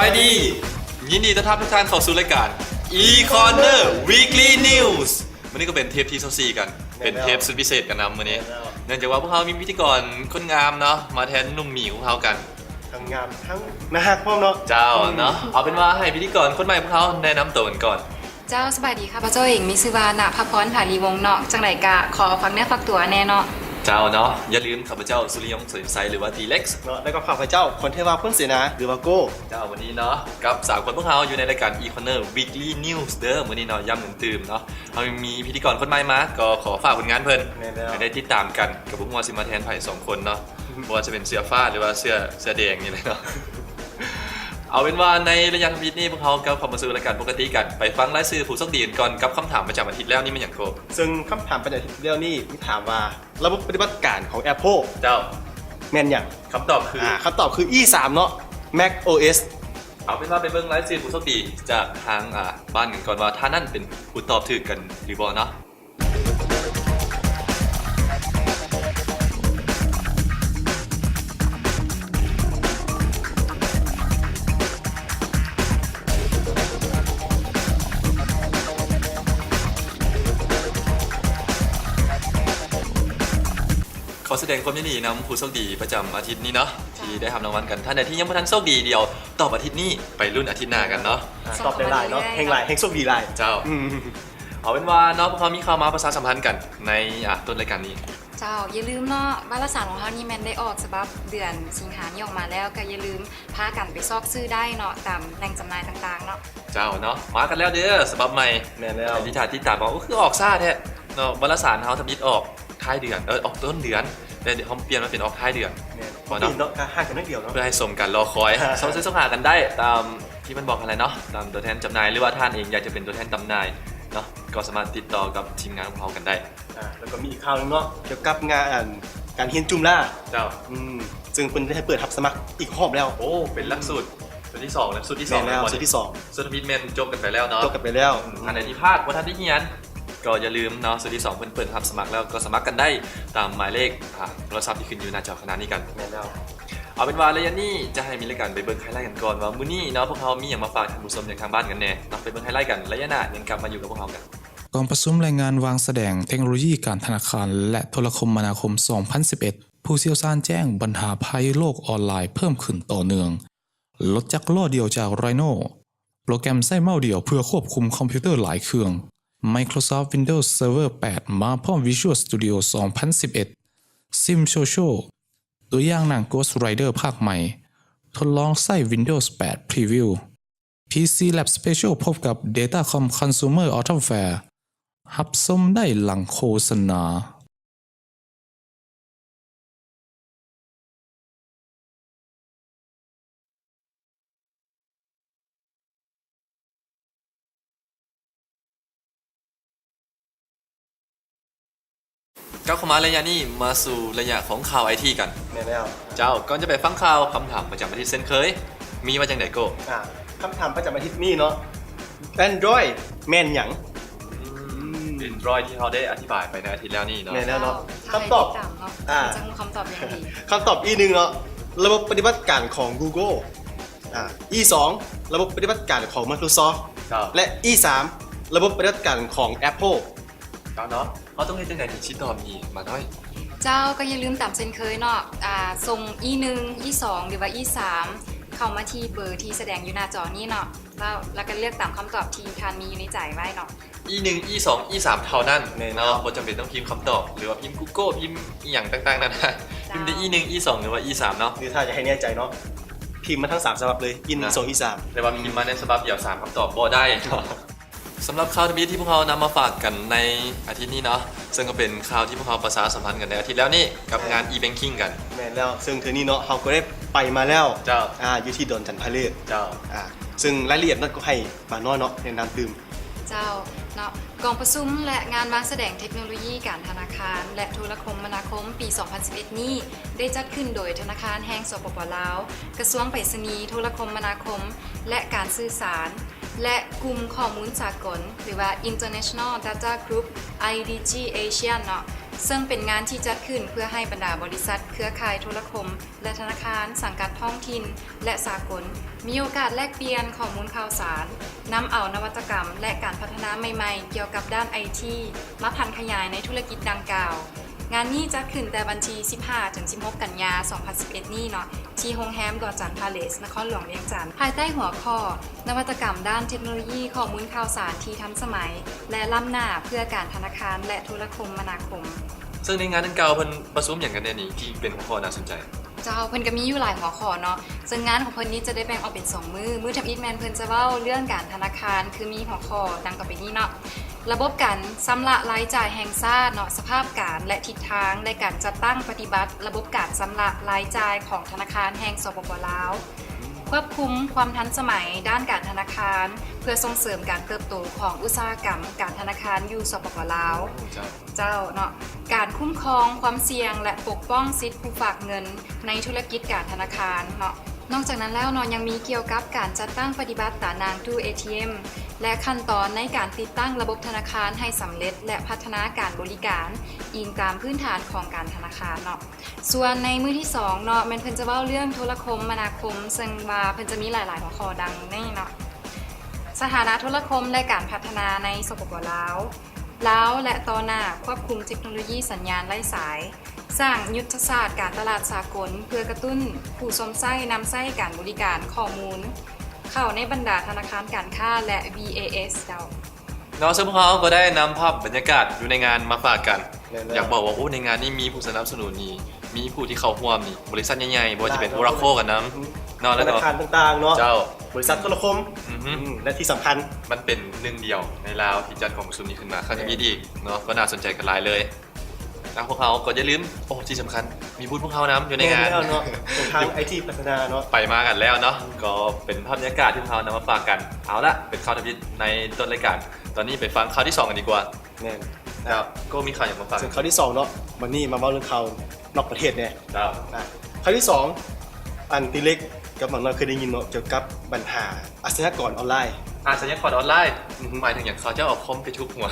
ສະບາຍດີ ຍິນດີຕ້ອນຮັບທຸກທ່ານເຂົ້າສູ່ລາຍການ E-Corner Weekly News. ມື້ນີ້ກໍເປັນເທບທີຊາວສີ່ກັນ ແມ່ນແລ້ວ ເປັນເທບສຸດພິເສດກັນນຳມື້ນີ້ ແມ່ນແລ້ວ ເນື່ອງຈາກວ່າພວກເຮົາມີພິທີກອນຄົນງາມເນາະ ມາແທນໜຸ່ມໝີຂອງເຮົາກັນ ທັງງາມທັງໜ້າຮັກພ້ອມເນາະ. ເຈົ້າເນາະ ອືມ ເອົາເປັນວ່າໃຫ້ພິທີກອນຄົນໃໝ່ພວກເຮົາແນະນຳໂຕກັນກ່ອນ. ເຈົ້າ ສະບາຍດີ ຂ້າພະເຈົ້າເອງມີຊື່ວ່າ ນະພາພອນ ຜາລີວົງເນາະ ຈັ່ງໃດກະຂໍຝາກເນື້ອຝາກຕົວແດ່ເນາະ. ເຈົ້າເນາະ ຢ່າລືມ ຂ້າພະເຈົ້າ ສຸລິຍົງ ສະຫຍູໄຊ ຫຼືວ່າ T-Rex ເນາະ ແລ້ວກໍຂ້າພະເຈົ້າ ພອນເທວາ ພົນເສນາ ຫຼືວ່າ Go. ເຈົ້າ ມື້ນີ້ເນາະ ກັບສາມຄົນພວກເຮົາຢູ່ໃນລາຍການ E-Corner Weekly News ເດີ ມື້ນີ້ເນາະ ຢ້ຳເຖິງຕື່ມເນາະ ເຮົາຍັງມີພິທີກອນຄົນໃໝ່ມາ ກໍຂໍຝາກຜົນງານເພິ່ນ ແມ່ນແລ້ວ ໃຫ້ໄດ້ຕິດຕາມກັນ ກໍບໍ່ຮູ້ວ່າຊິມາແທນໃຜສອງຄົນເນາະ ອືມ ບໍ່ວ່າຈະເປັນເສື້ອຟ້າ ຫຼືວ່າເສື້ອ ເສື້ອແດງນີ້ແຫຼະເນາະ. ເອົາເປັນວ່າໃນໄລຍະທຳອິດນີ້ ພວກເຮົາກັບເຂົ້າມາສູ່ລາຍການປົກກະຕິກັນ ໄປຟັງລາຍຊື່ຜູ້ໂຊກດີກັນກ່ອນ ກັບຄຳຖາມປະຈຳອາທິດແລ້ວນີ້ແມ່ນຫຍັງໂກ? ເຊິ່ງຄຳຖາມປະຈຳອາທິດແລ້ວນີ້ມີຖາມວ່າ ລະບົບປະຕິບັດການຂອງ Apple ເຈົ້າ ແມ່ນຫຍັງ? ຄຳຕອບຄື ອ່າ ຄຳຕອບຄື E ສາມເນາະ Mac O S. ເອົາເປັນວ່າໄປເບິ່ງລາຍຊື່ຜູ້ໂຊກດີຈາກທາງ ອ່າ ບ້ານກັນກ່ອນວ່າທ່ານນັ້ນເປັນຜູ້ຕອບຖືກກັນຫຼືບໍ່ເນາະ. ຂໍສະແດງຄວາມຍິນດີນຳຜູ້ໂຊກດີປະຈຳອາທິດນີ້ເນາະ ເຈົ້າ ທີ່ໄດ້ຮັບລາງວັນກັນ. ທ່ານໃດທີ່ຍັງບໍ່ທັນໂຊກດີ ດຽວຕອບອາທິດນີ້ ໄປລຸ້ນອາທິດໜ້າກັນເນາະ. ອ່າ ຕອບໄດ້ຫຼາຍເນາະ ແຮ່ງຫຼາຍ ແຮ່ງໂຊກດີຫຼາຍ. ເຈົ້າ ອືມ ເອົາເປັນວ່າເນາະ ພວກເຮົາມີຂ່າວມາປະຊາສຳພັນກັນໃນ ອ່າ ຕົ້ນລາຍການນີ້. ເຈົ້າ ຢ່າລືມເນາະ ວາລະສານຂອງເຮົານີ້ແມ່ນໄດ້ອອກສະບັບເດືອນສິງຫານີ້ອອກມາແລ້ວ ກໍຢ່າລືມພາກັນໄປຊອກຊື້ໄດ້ເນາະ ຕາມແຫຼ່ງຈຳໜ່າຍຕ່າງໆເນາະ. ເຈົ້າເນາະ ມາກັນແລ້ວເດີ ສະບັບໃໝ່. ແມ່ນແລ້ວ ທີ່ຖ້າຕິດຕາມເອົາ ກໍຄືອອກຊ້າແທ້ເນາະ. ວາລະສານເຮົາທຳອິດອອກທ້າຍເດືອນ ເອີ ອອກຕົ້ນເດືອນ ແຕ່ເຮົາປ່ຽນມາເປັນອອກທ້າຍເດືອນ ແມ່ນ ເນາະ ເນາະ ກໍຫ່າງກັນໜ້ອຍດຽວເນາະ ເພື່ອໃຫ້ສົມກັນລໍຄອຍ. ເຊົາເຊີນຊອກຫາກັນໄດ້ຕາມທີ່ເພິ່ນບອກຫັ້ນແຫຼະເນາະ ຕາມຕົວແທນຈຳໜ່າຍ ຫຼືວ່າທ່ານເອງຢາກຈະເປັນຕົວແທນຈຳໜ່າຍເນາະ ກໍສາມາດຕິດຕໍ່ກັບທີມງານຂອງເຮົາກັນໄດ້. ອ່າ ແລ້ວກໍມີອີກຂ່າວໜຶ່ງເນາະ ກ່ຽວກັບງານ ອັນ ການຮຽນຈູມລາ. ເຈົ້າ ອືມ ເຊິ່ງເພິ່ນໄດ້ໃຫ້ເປີດຮັບສະໝັກອີກຮອບແລ້ວ. ໂອ້ ເປັນຫຼັກສູດ ອືມ ຊຸດທີສອງ ຫຼັກສູດທີສອງ. ແມ່ນແລ້ວ ແລ້ວ ຊຸດທີສອງ ຊຸດທຳອິດແມ່ນຈົບກັນໄປແລ້ວເນາະ ຈົບກັນໄປແລ້ວ. ອືມ ອືມ ທ່ານໃດທີ່ພາດ ບໍ່ທັນໄດ້ຮຽນ ກໍຢ່າລືມເນາະ ຊຸດທີສອງເພິ່ນເປີດຮັບສະໝັກແລ້ວ ກໍສະໝັກກັນໄດ້ຕາມໝາຍເລກ ອ່າ ໂທລະສັບທີ່ຂຶ້ນຢູ່ໜ້າຈໍຂະນະນີ້ກັນ. ແມ່ນແລ້ວ ເອົາເປັນວ່າໄລຍະນີ້ຈະໃຫ້ມີລາຍການໄປເບິ່ງໄຮໄລກັນກ່ອນວ່າ ມື້ນີ້ເນາະ ພວກເຮົາມີຫຍັງມາຝາກທ່ານຜູ້ຊົມທາງບ້ານກັນແດ່ເນາະ. ໄປເບິ່ງໄຮໄລກັນ ໄລຍະໜ້າຍັງກັບມາຢູ່ກັບພວກເຮົາກັນ. ກອງປະຊຸມລາຍງານວາງສະແດງເທັກໂນໂລຢີການທະນາຄານ ແລະ ໂທລະຄົມມະນາຄົມ ສອງພັນສິບເອັດ ຜູ້ຊ່ຽວຊານແຈ້ງບັນຫາໄພໂລກອອນລາຍເພີ່ມຂຶ້ນຕໍ່ເນື່ອງ, ລົດຈັກລໍ້ດຽວຈາກ Rhino, ໂປຣແກຣມໃຊ້ເມົ້າດຽວເພື່ອຄວບຄຸມຄອມພິວເຕີຫຼາຍເຄື່ອງ, Microsoft Windows Server ແປດ ມາພ້ອມ Visual Studio ສອງພັນສິບເອັດ, Sim Social, ຕົວຢ່າງໜັງ Ghost Rider ພາກໃໝ່, ທົດລອງໃຊ້ Windows ແປດ Preview, PC Lab Special ພົບກັບ Datacom Consumer Auto Fair ຮັບຊົມໄດ້ຫຼັງໂຄສະນາ. ກັບເຂົ້າມາໄລຍະນີ້ ມາສູ່ໄລຍະຂອງຂ່າວໄອທີກັນ. ແມ່ນແລ້ວ. ເຈົ້າ, ກ່ອນຈະໄປຟັງຂ່າວ, ຄຳຖາມປະຈຳອາທິດເຊັ່ນເຄີຍ, ມີວ່າຈັ່ງໃດໂກ້? ອ່າ, ຄຳຖາມປະຈຳອາທິດນີ້ເນາະ, Android ແມ່ນຫຍັງ? ອືມ, ອືມ, Android ທີ່ເຮົາໄດ້ອະທິບາຍໄປໃນອາທິດແລ້ວນີ້ເນາະ. ແມ່ນແລ້ວເນາະ. ເຈົ້າ, ຄຳຕອບ, ຖ້າໃຫ້ຕິດຕາມເນາະ, ອ່າ, ມັນຈະຮູ້ຄຳຕອບຢ່າງດີ. ຄຳຕອບ E ໜຶ່ງເນາະ, ລະບົບປະຕິບັດການຂອງ Google. ອ່າ, E ສອງ ລະບົບປະຕິບັດການຂອງ Microsoft ເຈົ້າ ແລະ E ສາມ ລະບົບປະຕິບັດການຂອງ Apple ເຈົ້າເນາະ. ເຮົາຕ້ອງເຮັດຈັ່ງໃດເຖິງຊິຕອບນີ້ ໝານ້ອຍ? ເຈົ້າ, ກໍຢ່າລືມຕາມເຊັ່ນເຄີຍເນາະ, ອ່າ, ສົ່ງ E ໜຶ່ງ E ສອງ ຫຼືວ່າ E ສາມ ເຂົ້າມາທີ່ເບີທີ່ສະແດງຢູ່ໜ້າຈໍນີ້ເນາະ, ແລ້ວ, ແລ້ວກໍເລືອກຕາມຄຳຕອບທີ່ທ່ານມີຢູ່ໃນໃຈໄວ້ເນາະ. E ໜຶ່ງ E ສອງ E ສາມ ເທົ່ານັ້ນເນາະ, ແມ່ນແລ້ວ. ບໍ່ຈຳເປັນຕ້ອງພິມຄຳຕອບ ຫຼືວ່າພິມ Google ພິມອີ່ຫຍັງຕ່າງໆນານາ, ເຈົ້າ. ພິມແຕ່ E ໜຶ່ງ E ສອງ ຫຼືວ່າ E ສາມ ເນາະ. ຫຼືຖ້າຢາກໃຫ້ແນ່ໃຈເນາະ, ພິມມາທັງສາມສະບັບເລີຍ, E ໜຶ່ງ E ສອງ E ສາມ ແຕ່ວ່າພິມມາໃນສະບັບດຽວສາມຄຳຕອບບໍ່ໄດ້ເນາະ. ສຳລັບຂ່າວທຳອິດທີ່ພວກເຮົານຳມາຝາກກັນໃນອາທິດນີ້ເນາະ, ເຊິ່ງກໍເປັນຂ່າວທີ່ພວກເຮົາປະຊາສຳພັນກັນໃນອາທິດແລ້ວນີ້ ກັບງານ e-banking ກັນ. ແມ່ນແລ້ວ, ເຊິ່ງເທື່ອນີ້ເນາະ ເຮົາກໍໄດ້ໄປມາແລ້ວ. ເຈົ້າ. ອ່າ, ຢູ່ທີ່ດອນຈັນທະເລດ. ເຈົ້າ. ອ່າ, ເຊິ່ງລາຍລະອຽດນັ້ນກໍໃຫ້ ປານ້ອຍເນາະ ແນະນຳຕື່ມ. ເຈົ້າເນາະ, ກອງປະຊຸມ ແລະ ງານວາງສະແດງເທັກໂນໂລຢີການທະນາຄານ ແລະ ໂທລະຄົມມະນາຄົມ ປີສອງພັນສິບເອັດ ນີ້ ໄດ້ຈັດຂຶ້ນໂດຍທະນາຄານແຫ່ງ ສປປ ລາວ, ກະຊວງໄປສະນີ, ໂທລະຄົມມະນາຄົມ ແລະ ການສື່ສານ ແລະ ກຸ່ມຂໍ້ມູນສາກົນ ຫຼືວ່າ International Data Group ໄອ ດີ ຈີ ASEAN ເນາະ. ເຊິ່ງເປັນງານທີ່ຈັດຂຶ້ນເພື່ອໃຫ້ບັນດາບໍລິສັດເຄືອຂ່າຍໂທລະຄົມ ແລະ ທະນາຄານສັງກັດທ້ອງຖິ່ນ ແລະ ສາກົນ ມີໂອກາດແລກປ່ຽນຂໍ້ມູນຂ່າວສານ, ນຳເອົານະວັດຕະກຳ ແລະ ການພັດທະນາໃໝ່ໆ ກ່ຽວກັບດ້ານໄອທີ ມາຜັນຂະຫຍາຍໃນທຸລະກິດດັ່ງກ່າວ. ງານນີ້ຈັດຂຶ້ນແຕ່ວັນທີສິບຫ້າ ເຖິງ ສິບຫົກ ກັນຍາ ສອງພັນສິບເອັດ ນີ້ເນາະ ທີ່ໂຮງແຮມດວງຈັນພາເລສ ນະຄອນຫຼວງວຽງຈັນ ພາຍໃຕ້ຫົວຂໍ້ ນະວັດຕະກຳດ້ານເທັກໂນໂລຢີຂໍ້ມູນຂ່າວສານທີ່ທັນສະໄໝ ແລະ ລ້ຳໜ້າເພື່ອການທະນາຄານ ແລະ ໂທລະຄົມມະນາຄົມ. ເຊິ່ງໃນງານດັ່ງກ່າວເພິ່ນປະຊຸມຫຍັງກັນແດ່ນີ້ ທີ່ເປັນຫົວຂໍ້ໜ້າສົນໃຈ? ເຈົ້າ, ເພິ່ນກໍມີຢູ່ຫຼາຍຫົວຂໍ້ເນາະ, ເຊິ່ງງານຂອງເພິ່ນນີ້ຈະໄດ້ແບ່ງອອກເປັນສອງມື້, ມື້ທຳອິດແມ່ນເພິ່ນຈະເວົ້າເລື່ອງການທະນາຄານ ຄືມີຫົວຂໍ້ດັ່ງຕໍ່ໄປນີ້ເນາະ, ລະບົບການຊຳລະລາຍຈ່າຍແຫ່ງຊາດເນາະ, ສະພາບການ ແລະ ທິດທາງ ແລະ ການຈັດຕັ້ງປະຕິບັດລະບົບການຊຳລະລາຍຈ່າຍຂອງທະນາຄານແຫ່ງ ສປປ ລາວ, ຄວບຄຸມຄວາມທັນສະໄໝດ້ານການທະນາຄານ ເພື່ອສົ່ງເສີມການເຕີບໂຕຂອງອຸດສາຫະກຳການທະນາຄານຢູ່ ສປປ ລາວ. ເຈົ້າ. ເຈົ້າເນາະ, ການຄຸ້ມຄອງຄວາມສ່ຽງ ແລະ ປົກປ້ອງສິດຜູ້ຝາກເງິນໃນທຸລະກິດການທະນາຄານເນາະ. ນອກຈາກນັ້ນແລ້ວເນາະ, ຍັງມີກ່ຽວກັບການຈັດຕັ້ງປະຕິບັດຕາໜ່າງຕູ້ ເອທີເອັມ ແລະ ຂັ້ນຕອນໃນການຕິດຕັ້ງລະບົບທະນາຄານໃຫ້ສຳເລັດ ແລະ ພັດທະນາການບໍລິການອີງຕາມພື້ນຖານຂອງການທະນາຄານເນາະ. ສ່ວນໃນມື້ທີສອງເນາະ, ແມ່ນເພິ່ນຈະເວົ້າເລື່ອງໂທລະຄົມມະນາຄົມ, ເຊິ່ງວ່າເພິ່ນຈະມີຫຼາຍໆຫົວຂໍ້ດັ່ງນີ້ເນາະ, ສະຖານະໂທລະຄົມ ແລະ ການພັດທະນາໃນ ສປປ ລາວ. ລາວ ແລະ ຕໍ່ໜ້າ ຄວບຄຸມເທັກໂນໂລຢີສັນຍານໄຮ້ສາຍ, ສ້າງຍຸດທະສາດການຕະຫຼາດສາກົນ ເພື່ອກະຕຸ້ນຜູ້ຊົມໃຊ້ນຳໃຊ້ການບໍລິການຂໍ້ມູນເຂົ້າໃນບັນດາທະນາຄານການຄ້າ ແລະ ວີເອເອສ ເຈົ້າ. ເນາະ, ເຊິ່ງພວກເຮົາກໍໄດ້ນຳພາບບັນຍາກາດຢູ່ໃນງານມາຝາກກັນ. ແມ່ນແລ້ວ. ຢາກບອກວ່າ ໂອ້ ໃນງານນີ້ມີຜູ້ສະໜັບສະໜູນນີ້ ມີຜູ້ທີ່ເຂົ້າຮ່ວມນີ້ ບໍລິສັດໃຫຍ່ໆ ບໍ່ວ່າຈະເປັນ ຫຼາຍໆເນາະ ໂອຣາໂຄລ ກໍນຳ ອືມ ເນາະ ແລ້ວກໍທະນາຄານຕ່າງໆເນາະ. ເຈົ້າ. ບໍລິສັດໂທລະຄົມ. ອືຮຶ. ອືມ ແລະ ທີ່ສຳຄັນ ມັນເປັນໜຶ່ງດຽວໃນລາວທີ່ຈັດກອງປະຊຸມນີ້ຂຶ້ນມາຄັ້ງທຳອິດອີກເນາະ, ກໍໜ້າສົນໃຈກັນຫຼາຍເລີຍ. ແລ້ວພວກເຮົາກໍຢ່າລືມ, ໂອ້ ທີ່ສຳຄັນ ມີບູດພວກເຮົານຳຢູ່ໃນງານ. ແມ່ນແລ້ວເນາະ, ຂອງທາງໄອທີພັດທະນາເນາະ. ໄປມາກັນແລ້ວເນາະ, ກໍເປັນພາບບັນຍາກາດທີ່ພວກເຮົານຳມາຝາກກັນ. ເອົາລະ, ເປັນຂ່າວທຳອິດໃນຕົ້ນລາຍການ. ຕອນນີ້ໄປຟັງຂ່າວທີສອງກັນດີກວ່າ. ແມ່ນ. ແລ້ວ ໂກ້ມີຂ່າວຫຍັງມາຝາກ? ເຊິ່ງຂ່າວທີສອງເນາະ, ບັດນີ້ມາເວົ້າເລື່ອງຂ່າວນອກປະເທດແດ່. ເຈົ້າ. ອ່າ ຂ່າວທີສອງ ອັນຕິເລັກກັບໝາກນ້ອຍເຄີຍໄດ້ຍິນເນາະ ກ່ຽວກັບບັນຫາອາຊະຍາກອນອອນລາຍ. ອາຊະຍາກອນອອນລາຍ? ອືຮຶ. ໝາຍເຖິງຫຍັງ? ເຂົາເຈົ້າເອົາຄອມໄປທຸບຫົວ?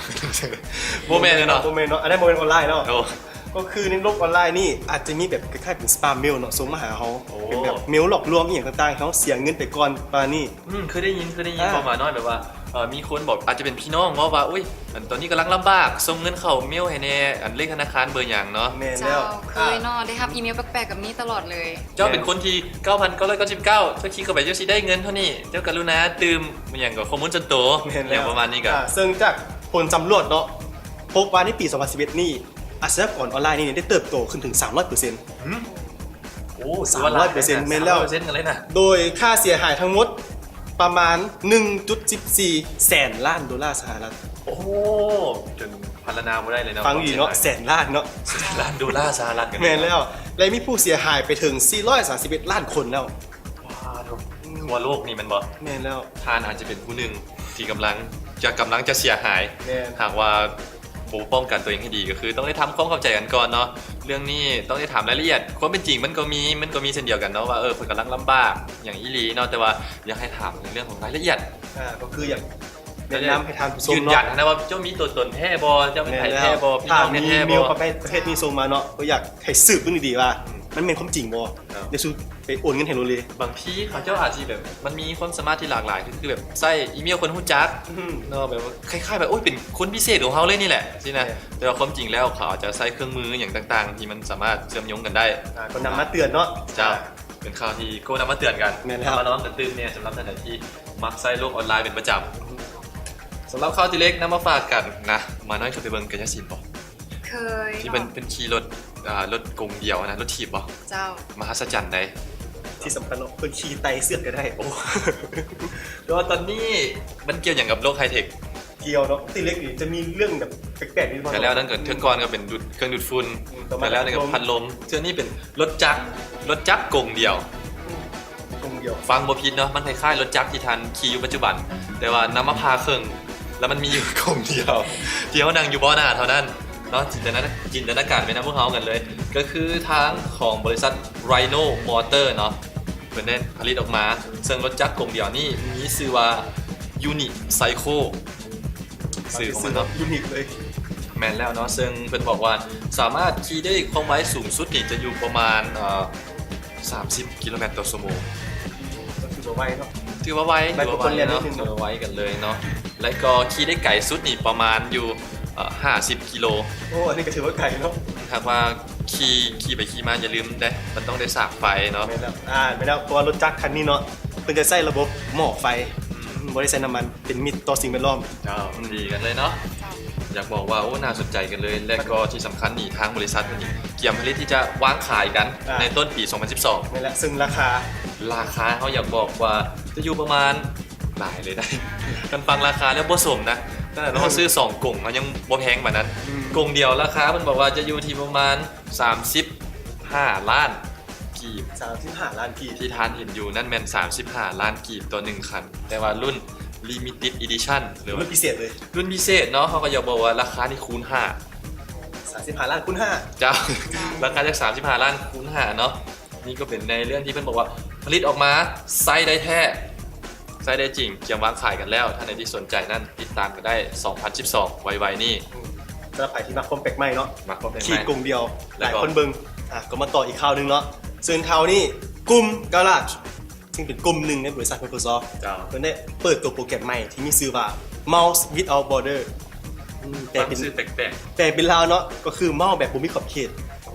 ບໍ່ແມ່ນເນາະ. ບໍ່ແມ່ນເນາະ, ອັນນັ້ນບໍ່ແມ່ນອອນລາຍເນາະ. ໂອ້. ກໍຄືໃນໂລກອອນລາຍນີ້ ອາດຈະມີແບບຄ້າຍໆເປັນສະປາມເມວເນາະ, ສົ່ງມາຫາເຮົາ. ໂອ້. ເປັນແບບເມວຫຼອກລວງອີ່ຫຍັງຕ່າງໆ ເຮົາເສຍເງິນໄປກ່ອນປະມານນີ້. ອືມ, ເຄີຍໄດ້ຍິນ, ເຄີຍໄດ້ຍິນ. ອ່າ. ປະມານວ່າແບບວ່າ ເອີ ມີຄົນບອກ ອາດຈະເປັນພີ່ນ້ອງເວົ້າວ່າ ໂອ້ຍ ອັນຕອນນີ້ກຳລັງລຳບາກ, ສົ່ງເງິນເຂົ້າເມວໃຫ້ແດ່, ອັນເລກທະນາຄານເບີຫຍັງເນາະ. ແມ່ນແລ້ວ. ເຈົ້າ, ເຄີຍເນາະ, ອ່າ ໄດ້ຮັບອີເມວແປກໆແບບນີ້ຕະຫຼອດເລີຍ. ເຈົ້າເປັນຄົນທີ່ ເກົ້າພັນເກົ້າຮ້ອຍເກົ້າສິບເກົ້າ ເຈົ້າຄລິກເຂົ້າໄປ ເຈົ້າຊິໄດ້ເງິນເທົ່ານີ້, ເຈົ້າກະລຸນາຕື່ມ ອີ່ຫຍັງກໍຂໍ້ມູນສ່ວນໂຕ ແມ່ນແລ້ວ ອີ່ຫຍັງປະມານນີ້ກະ. ອ່າ ເຊິ່ງຈາກຜົນສຳຫຼວດເນາະ ພົບວ່າໃນປີສອງພັນສິບເອັດນີ້ ອາຊະຍາກອນອອນລາຍນີ້ໄດ້ເຕີບໂຕຂຶ້ນເຖິງສາມຮ້ອຍເປີເຊັນ. ຫືມ? ໂອ້ ສາມຮ້ອຍເປີເຊັນ. ສາມຮ້ອຍເປີເຊັນ ແມ່ນແລ້ວ. ສາມຮ້ອຍເປີເຊັນກັນເລີຍນະ. ໂດຍຄ່າເສຍຫາຍທັງໝົດປະມານໜຶ່ງຈຸດສິບສີ່ແສນລ້ານໂດລາສະຫະລັດ. ໂອ້ ຈົນພັນລະນາບໍ່ໄດ້ເລີຍເນາະ. ຟັງດີເນາະ, ຄວາມເສຍຫາຍ ແສນລ້ານເນາະ. ແສນລ້ານໂດລາສະຫະລັດກັນ. ແມ່ນແລ້ວ. ແລະ ມີຜູ້ເສຍຫາຍໄປເຖິງສີ່ຮ້ອຍສາມສິບເອັດລ້ານຄົນແລ້ວ. ວ້າໂທ້ ທົ່ວໂລກນີ້ແມ່ນບໍ່? ແມ່ນແລ້ວ. ທ່ານອາດຈະເປັນຜູ້ໜຶ່ງທີ່ກຳລັງ ຈະ ກຳລັງຈະເສຍຫາຍ. ແມ່ນ. ຫາກວ່າ ບໍ່ປ້ອງກັນຕົວເອງໃຫ້ດີ ກໍຄືຕ້ອງໄດ້ທຳຄວາມເຂົ້າໃຈກັນກ່ອນເນາະ. ເລື່ອງນີ້ຕ້ອງໄດ້ຖາມລາຍລະອຽດ. ຄວາມເປັນຈິງມັນກໍມີ ມັນກໍມີເຊັ່ນດຽວກັນເນາະ ວ່າ ເອີ ເພິ່ນກຳລັງລຳບາກຫຍັງອີ່ຫຼີເນາະ, ແຕ່ວ່າຢາກໃຫ້ຖາມໃນເລື່ອງຂອງລາຍລະອຽດ. ອ່າ ກໍຄືຢາກແນະນຳໃຫ້ທ່ານຜູ້ຊົມເນາະ ຢືນຢັນນະວ່າເຈົ້າມີຕົວຕົນແທ້ບໍ່, ເຈົ້າແມ່ນໃຜແທ້ບໍ່, ພີ່ນ້ອງແທ້ບໍ່. ຖ້າມີເມວປະເພດ ປະເພດນີ້ສົ່ງມາເນາະ ກໍຢາກໃຫ້ສືບເບິ່ງດີໆວ່າ ອືມ ມັນແມ່ນຄວາມຈິງບໍ່? ເຈົ້າ. ແລ້ວສູ່ໄປໂອນເງິນໃຫ້ໂລເລ. ບາງທີເຂົາເຈົ້າອາດຊິແບບ ມັນມີຄວາມສາມາດທີ່ຫຼາກຫຼາຍ ຄືແບບໃຊ້ອີເມວຄົນຮູ້ຈັກ ອືມ ເນາະ, ແບບວ່າຄ້າຍໆແບບ ໂອ້ຍ ເປັນຄົນພິເສດຂອງເຮົາເລີຍນີ້ແຫຼະ ຊີ້ນະ. ແມ່ນ. ແຕ່ວ່າຄວາມຈິງແລ້ວ ເຂົາອາດຈະໃຊ້ເຄື່ອງມືຫຍັງຕ່າງໆ ທີ່ມັນສາມາດເຊື່ອມໂຍງກັນໄດ້. ອ່າ ກໍນຳມາເຕືອນເນາະ. ເຈົ້າ. ອ່າ ເປັນຂ່າວທີ່ໂກ້ນຳມາເຕືອນກັນ. ແມ່ນແລ້ວ. ນຳມາລອງກັນຕື່ມແດ່ ສຳລັບທ່ານໃດທີ່ມັກໃຊ້ໂລກອອນລາຍເປັນປະຈຳ. ສຳລັບຂ່າວທີ່ເລັກນຳມາຝາກກັນນະ, ໝານ້ອຍເຄີຍໄປເບິ່ງກາຍະສິນບໍ່? ເຄີຍ. ທີ່ເພິ່ນ ເພິ່ນຂີ່ລົດ ອ່າ ລົດກົງດຽວນະ, ລົດຖີບບໍ່? ເຈົ້າ. ມະຫັດສະຈັນໃດ໋. ທີ່ສຳຄັນເນາະ ເພິ່ນຂີ່ໄຕ່ເຊືອກກໍໄດ້. ໂອ້ ແຕ່ວ່າຕອນນີ້ມັນກ່ຽວຫຍັງກັບໂລກໄຮເທັກ? ກ່ຽວເນາະ, ຕິເລັກນີ້ຈະມີເລື່ອງແບບແປກໆນີ້. ແຕ່ແລ້ວນັ້ນກໍ ເທື່ອກ່ອນກໍເປັນດູດ ເຄື່ອງດູດຝຸ່ນ. ອືມ. ແຕ່ແລ້ວນີ້ກໍພັດລົມ. ເທື່ອນີ້ເປັນລົດຈັກ ລົດຈັກກົງດຽວ. ອືມ. ກົງດຽວ. ຟັງບໍ່ຜິດເນາະ, ມັນຄ້າຍໆລົດຈັກທີ່ທ່ານຂີ່ຢູ່ປັດຈຸບັນ, ແຕ່ວ່ານຳມາຜ່າເຄິ່ງ ແລ້ວມັນມີຢູ່ກົງດຽວ ທີ່ເຮົານັ່ງຢູ່ເບາະໜ້າເທົ່ານັ້ນເນາະ. ຈິນຕະນາ ຈິນຕະນາການໄປນຳພວກເຮົາກັນເລີຍ. ກໍຄືທາງຂອງບໍລິສັດ Rhino Motor ເນາະ, ເພິ່ນໄດ້ຜະລິດອອກມາ ເຊິ່ງລົດຈັກກົງດຽວນີ້ມີຊື່ວ່າ Unicycle. ຊື່ຂອງມັນເນາະ ຢູນິກເລີຍ. ແມ່ນແລ້ວເນາະ ເຊິ່ງເພິ່ນບອກວ່າສາມາດຂີ່ໄດ້ຄວາມໄວສູງສຸດນີ້ຈະຢູ່ປະມານ ເອີ ສາມສິບກິໂລແມັດຕໍ່ຊົ່ວໂມງ. ກໍຖືວ່າໄວເນາະ ຖືວ່າໄວ ໄວກວ່າຄົນແລ່ນໜ້ອຍໜຶ່ງເນາະ ຖືວ່າໄວກັນເລີຍເນາະ. ແລ້ວກໍຂີ່ໄດ້ໄກສຸດນີ້ປະມານຢູ່ ເອີ ຫ້າສິບກິໂລ. ໂອ້ ອັນນີ້ກໍຖືວ່າໄກເນາະ. ຫາກວ່າຂີ່ ຂີ່ໄປຂີ່ມາຢ່າລືມເດ້ ມັນຕ້ອງໄດ້ສາກໄຟເນາະ. ແມ່ນແລ້ວ ອ່າ ແມ່ນແລ້ວ ເພາະວ່າລົດຈັກຄັນນີ້ເນາະ ເພິ່ນຈະໃຊ້ລະບົບໝໍ້ໄຟ ອືມ ບໍ່ໄດ້ໃຊ້ນ້ຳມັນ ເປັນມິດຕໍ່ສິ່ງແວດລ້ອມ. ເຈົ້າ ອືມ ດີກັນເລີຍເນາະ. ເຈົ້າ ຢາກບອກວ່າ ໂອ້ ໜ້າສົນໃຈກັນເລີຍ ແລະກໍທີ່ສຳຄັນນີ້ ທາງບໍລິສັດເພິ່ນນີ້ກຽມຜະລິດທີ່ຈະວາງຂາຍກັນ ອ່າ ໃນຕົ້ນປີສອງພັນສິບສອງ. ແມ່ນແຫຼະ ເຊິ່ງລາຄາ ລາຄາເຮົາຢາກບອກວ່າຈະຢູ່ປະມານ ຫຼາຍເລີຍໄດ໋ ຄັນຟັງລາຄາແລ້ວບໍ່ສົມນະ. ຂະໜາດເຮົາຊື້ສອງກົງ ເຮົາຍັງບໍ່ແພງປານນັ້ນ. ອືມ ກົງດຽວລາຄາເພິ່ນບອກວ່າຈະຢູ່ທີ່ປະມານສາມສິບຫ້າລ້ານ ກີບ. ສາມສິບຫ້າລ້ານກີບ ທີ່ທ່ານເຫັນຢູ່ນັ້ນແມ່ນສາມສິບຫ້າລ້ານກີບຕໍ່ໜຶ່ງຄັນ ແຕ່ວ່າລຸ້ນ limited edition ຫຼືວ່າລຸ້ນພິເສດເລີຍ ລຸ້ນພິເສດເນາະ. ເຮົາກໍຢາກບອກວ່າລາຄານີ້ຄູນຫ້າ ສາມສິບຫ້າລ້ານຄູນຫ້າ. ເຈົ້າ ລາຄາຈາກສາມສິບຫ້າລ້ານຄູນຫ້າເນາະ. ນີ້ກໍເປັນໃນເລື່ອງທີ່ເພິ່ນບອກວ່າຜະລິດອອກມາໃຊ້ໄດ້ແທ້ ໃຊ້ໄດ້ຈິງ ກຽມວາງຂາຍກັນແລ້ວ. ທ່ານໃດທີ່ສົນໃຈນັ້ນ ຕິດຕາມກັນໄດ້ ສອງພັນສິບສອງ ໄວໆນີ້. ອືມ ສຳລັບໃຜທີ່ມັກຄວາມແປກໃໝ່ເນາະ ມັກຄວາມແປກໃໝ່ ຂີ່ກົງດຽວ ແລ້ວກໍຫຼາຍຄົນເບິ່ງ ອ່າ ກໍມາຕໍ່ອີກຂ່າວໜຶ່ງເນາະ. ເຊິ່ງຂ່າວນີ້ ກຸ່ມ Garage ຊຶ່ງເປັນກຸ່ມໜຶ່ງໃນບໍລິສັດ Microsoft ເຈົ້າ ເພິ່ນໄດ້ເປີດຕົວໂປຣແກຣມໃໝ່ທີ່ມີຊື່ວ່າ Mouse Without Border. ອືມ ແປເປັນ ຊື່ແປກໆ ແປເປັນລາວເນາະ ກໍຄືເມົາແບບບໍ່ມີຂອບເຂດ. ໂອ້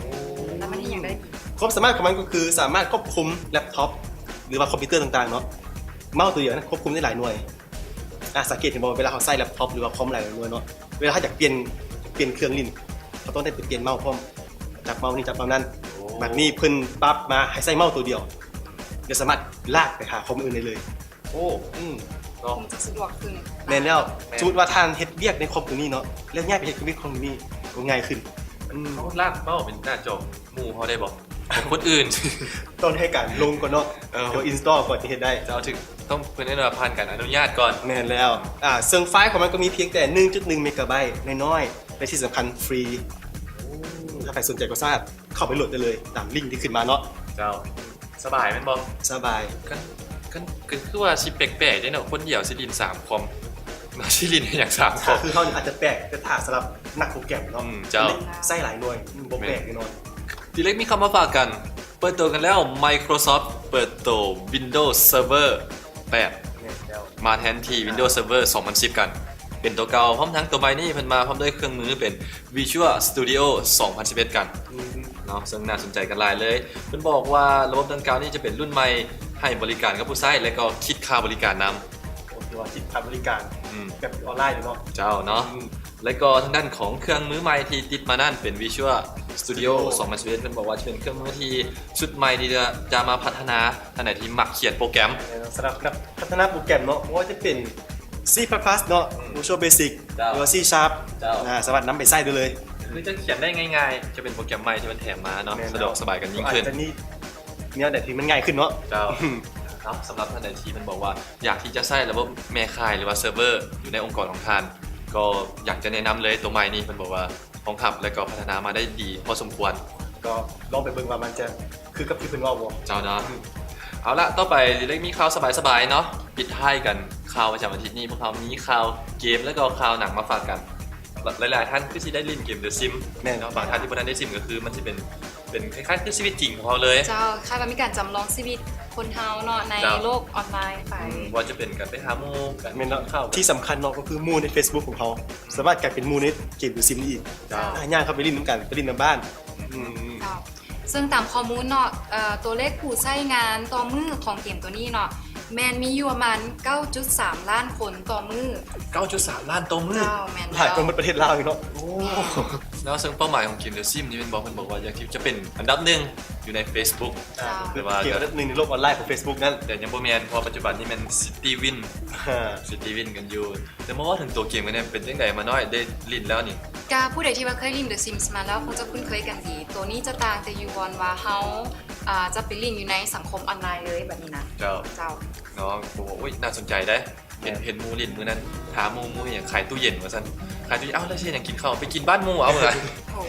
ແລ້ວມັນເຮັດຫຍັງໄດ້? ຄວາມສາມາດຂອງມັນກໍຄືສາມາດຄວບຄຸມແລັບທັອບ ຫຼືວ່າຄອມພິວເຕີຕ່າງໆເນາະ. ເມົາຕົວດຽວນະ ຄວບຄຸມໄດ້ຫຼາຍໜ່ວຍ. ອ່າ ສັງເກດເຫັນບໍ່ ເວລາເຮົາໃຊ້ແລັບທັອບ ຫຼືວ່າຄອມຫຼາຍໆໜ່ວຍເນາະ ເວລາເຮົາຢາກປ່ຽນ ປ່ຽນເຄື່ອງຫຼິ້ນ ເຮົາຕ້ອງໄດ້ໄປປ່ຽນເມົາພ້ອມ ຈັບເມົານີ້ ຈັບເມົານັ້ນ. ໂອ້ ບັດນີ້ເພິ່ນປັບມາໃຫ້ໃຊ້ເມົາຕົວດຽວ ແລະສາມາດລາກໄປຫາຄອມອື່ນໄດ້ເລີຍ. ໂອ້ ອືມ ເນາະ ມັນຈະສະດວກຂຶ້ນ. ແມ່ນແລ້ວ. ແມ່ນ. ສົມມຸດວ່າທ່ານເຮັດວຽກໃນຄອມຕົວນີ້ເນາະ ແລ້ວຍ້າຍໄປເຮັດວຽກຄອມຕົວນີ້ກໍງ່າຍຂຶ້ນ. ອືມ ເຮົາລາກເມົາເປັນໜ້າຈໍໝູ່ເຮົາໄດ້ບໍ່? ຂອງຄົນອື່ນ ຕ້ອງໃຫ້ການລົງກ່ອນເນາະ. ເອີ ເຮົາ install ກ່ອນຈະເຮັດໄດ້. ເຈົ້າ ຖືກຕ້ອງ ເພິ່ນເອີ້ນວ່າຜ່ານການອະນຸຍາດກ່ອນ. ແມ່ນແລ້ວ. ອ່າ ເຊິ່ງໄຟລ໌ຂອງມັນກໍມີພຽງແຕ່ໜຶ່ງຈຸດໜຶ່ງເມກາໄບຕ໌ ນ້ອຍໆ ແລະທີ່ສຳຄັນຟຣີ. ໂອ້ ຖ້າໃຜສົນໃຈກໍສາມາດເຂົ້າໄປໂຫຼດໄດ້ເລີຍຕາມລິ້ງທີ່ຂຶ້ນມາເນາະ. ເຈົ້າ ສະບາຍແມ່ນບໍ່? ສະບາຍ. ຄັນ ຄັນ ກໍຄືວ່າຊິແປກໆເດ້ເນາະ ຄົນດຽວຊິຫຼິ້ນສາມຄອມ ມາຊິຫຼິ້ນເຮັດຫຍັງສາມຄອມ? ຄືເຮົານີ້ອາດຈະແປກ ແຕ່ຖ້າສຳລັບນັກໂປຣແກຣມເນາະ. ອືມ ເຈົ້າ ໃຊ້ຫຼາຍໜ່ວຍ ອືມ ບໍ່ແປກແນ່ນອນ. ທີ່ເລັກມີຂ່າວມາຝາກກັນ ເປີດໂຕກັນແລ້ວ Microsoft ເປີດໂຕ Windows Server ແປດ ແມ່ນແລ້ວ ມາແທນທີ່ Windows Server ສອງພັນສິບກັນ ເປັນໂຕເກົ່າ. ພ້ອມທັງໂຕໃໝ່ນີ້ເພິ່ນມາພ້ອມດ້ວຍເຄື່ອງມືເປັນ Visual Studio ສອງພັນສິບເອັດກັນ. ອືມ ເນາະ ເຊິ່ງໜ້າສົນໃຈກັນຫຼາຍເລີຍ. ເພິ່ນບອກວ່າລະບົບດັ່ງກ່າວນີ້ຈະເປັນລຸ້ນໃໝ່ ໃຫ້ບໍລິການກັບຜູ້ໃຊ້ ແລະກໍຄິດຄ່າບໍລິການນຳ. ໂອ້ ຖືວ່າຄິດຄ່າບໍລິການ ອືມ ແບບອອນລາຍເລີຍເນາະ. ເຈົ້າເນາະ. ອືມ ແລະກໍທາງດ້ານຂອງເຄື່ອງມືໃໝ່ທີ່ຕິດມານັ້ນເປັນ Visual Studio ສອງພັນສິບເອັດ ເພິ່ນບອກວ່າຈະເປັນເຄື່ອງມືທີ່ຊຸດໃໝ່ທີ່ຈະ ຈະມາພັດທະນາ ທ່ານໃດທີ່ມັກຂຽນໂປຣແກຣມ. ແມ່ນ ສຳລັບນັກພັດທະນາໂປຣແກຣມເນາະ ບໍ່ວ່າຈະເປັນ C plus plus ເນາະ ອືມ Visual Basic ເຈົ້າ ຫຼືວ່າ C Sharp ເຈົ້າ ອ່າ ສາມາດນຳໄປໃຊ້ໄດ້ເລີຍ. ຄືຈະຂຽນໄດ້ງ່າຍໆ ຈະເປັນໂປຣແກຣມໃໝ່ທີ່ມັນແຖມມາເນາະ. ແມ່ນແລ້ວ. ສະດວກສະບາຍກັນຍິ່ງຂຶ້ນ. ອາດຈະມີແນວໃດທີ່ມັນງ່າຍຂຶ້ນເນາະ. ເຈົ້າ. ເນາະ ສຳລັບທ່ານໃດທີ່ເພິ່ນບອກວ່າຢາກທີ່ຈະໃຊ້ລະບົບແມ່ຄ້າຍ ຫຼືວ່າເຊີເວີຢູ່ໃນອົງກອນຂອງທ່ານ ກໍຢາກຈະແນະນຳເລີຍ ໂຕໃໝ່ນີ້ເພິ່ນບອກວ່າຮອງຮັບ ແລະກໍພັດທະນາມາໄດ້ດີພໍສົມຄວນ. ກໍລອງໄປເບິ່ງວ່າມັນຈະຄືກັບທີ່ເພິ່ນເວົ້າບໍ່. ເຈົ້າເນາະ. ອືມ ເອົາລະ ຕໍ່ໄປເລັກມີຂ່າວສະບາຍໆເນາະ ປິດທ້າຍກັນ. ຂ່າວປະຈຳອາທິດນີ້ ພວກເຮົາມີຂ່າວເກມ ແລະກໍຂ່າວໜັງມາຝາກກັນ. ຫຼາຍໆທ່ານຄືຊິໄດ້ຫຼິ້ນເກມ The Sims. ແມ່ນ. ເນາະ ບາງທ່ານທີ່ບໍ່ທັນໄດ້ຊິມ ກໍຄືມັນຊິເປັນ ເປັນຄ້າຍໆຄືຊີວິດຈິງຂອງເຮົາເລີຍ. ເຈົ້າ ຄ້າຍວ່າມີການຈຳລອງຊີວິດຄົນເຮົາເນາະ ໃນ ເຈົ້າ ໂລກອອນລາຍໄປ. ອືມ ບໍ່ວ່າຈະເປັນການໄປຫາໝູ່ ການ ແມ່ນເນາະ. ກິນເຂົ້າ ທີ່ສຳຄັນເນາະ ກໍຄືໝູ່ໃນ Facebook ຂອງເຮົາ ສາມາດກາຍເປັນໝູ່ໃນເກມ The Sims ນີ້ອີກ. ເຈົ້າ. ອ່າ ຍ່າງເຂົ້າໄປຫຼິ້ນນຳກັນ ໄປຫຼິ້ນນຳບ້ານ. ອືມ ເຈົ້າ. ເຊິ່ງຕາມຂໍ້ມູນເນາະ ເອີ ຕົວເລກຜູ້ໃຊ້ງານຕໍ່ມື້ຂອງເກມຕົວນີ້ເນາະ ແມ່ນມີຢູ່ປະມານເກົ້າຈຸດສາມລ້ານຄົນຕໍ່ມື້. ເກົ້າຈຸດສາມລ້ານຕໍ່ມື້. ເຈົ້າ ແມ່ນແລ້ວ. ຫຼາຍກວ່າໝົດປະເທດລາວອີກເນາະ. ໂອ້ ເນາະ ເຊິ່ງເປົ້າໝາຍຂອງເກມ The Sims ນີ້ແມ່ນບໍ່ ເພິ່ນບອກວ່າຢາກທີ່ຈະເປັນອັນດັບໜຶ່ງຢູ່ໃນ Facebook. ເຈົ້າ. ເປັນເກມອັນດັບໜຶ່ງໃນໂລກອອນລາຍຂອງ Facebook ນັ້ນ. ແຕ່ຍັງບໍ່ແມ່ນ ເພາະວ່າປັດຈຸບັນນີ້ແມ່ນ City Win. ອ່າ City Win ກັນຢູ່. ແຕ່ມາເວົ້າເຖິງຕົວເກມກັນແດ່ ເປັນຈັ່ງໃດ ມານ້ອຍ ໄດ້ຫຼິ້ນແລ້ວນີ້? ກະຜູ້ໃດທີ່ວ່າເຄີຍຫຼິ້ນ The Sims ມາແລ້ວ ຄົງຈະຄຸ້ນເຄີຍກັນດີ. ໂຕນີ້ຈະຕ່າງແຕ່ຢູ່ບ່ອນວ່າເຮົາ ອ່າ ຈະໄປຫຼິ້ນຢູ່ໃນສັງຄົມອອນລາຍເລີຍແບບນີ້ນະ. ເຈົ້າ. ເຈົ້າ. ເນາະ ໂອ້ຍ ໜ້າສົນໃຈເດ້. ເຫັນ ແມ່ນ ເຫັນໝູ່ຫຼິ້ນມື້ນັ້ນ ຫາໝູ່ ໝູ່ເຮັດຫຍັງ ຂາຍຕູ້ເຢັນວ່າຊັ້ນ. ຂາຍຕູ້ເຢັນ ເອົ້າ ແລ້ວຊິເຮັດຫຍັງກິນເຂົ້າ? ໄປກິນບ້ານໝູ່ເອົາ.